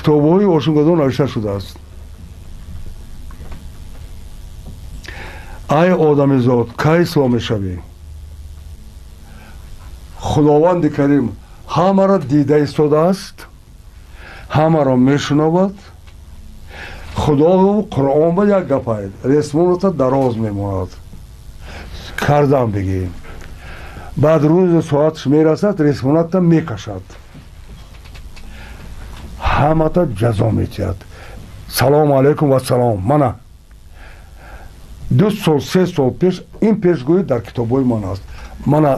Китобҳои Ошимгадо навишта шудааст. Ай одамизод, кай ислом мешавӣ? Худованди Карим ҳамаро дида истодааст, ҳамаро мешунавад. Худову Қуръон ба як гапай ресмоната дароз мемонад, кардам бигӣ, баъд рӯзу соатш мерасад, ресмоната мекашад, ҳамата ҷазо метиҳад. Салому алайкум ва салом. Мана 2 сол, 3 сол пеш ин пешгӯӣ дар китобҳои ман аст. Мана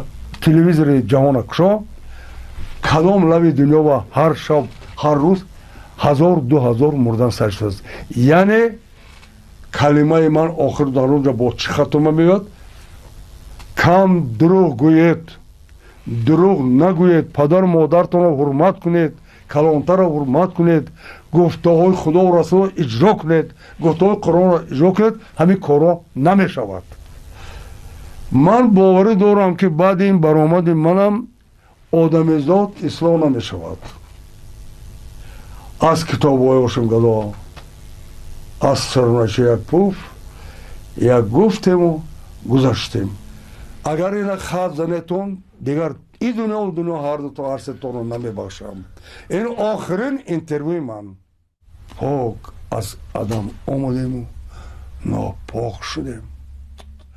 телевизори ҷаҳона кушо, кадом лави дунё ва ҳар шаб, ҳар рӯз 1000, 2000 мурдан сар шудааст. Яъне калимаи ман охир дар онҷа бо чӣ хатома меояд? Кам дурӯғ гӯед, дурӯғ нагӯед, падару модартонро ҳурмат кунед, калонтарро ҳурмат кунед, гуфтаҳои Худову Расулро иҷро кунед, гуфтаҳои Қуръонро иҷро кунед, ҳамин корҳо намешавад. Ман боварӣ дорам, ки баъди ин баромади манам одамизод ислоҳ намешавад. Аз китобҳои Ошимгадо, аз сарначи як пуф як гуфтему гузаштем. Агар ина хат занетон, дигар и дунёву дунё ҳар дуто ҳар сетонро намебахшам. Ин охирин интервюи ман. Пок аз адам омадему нопок шудем.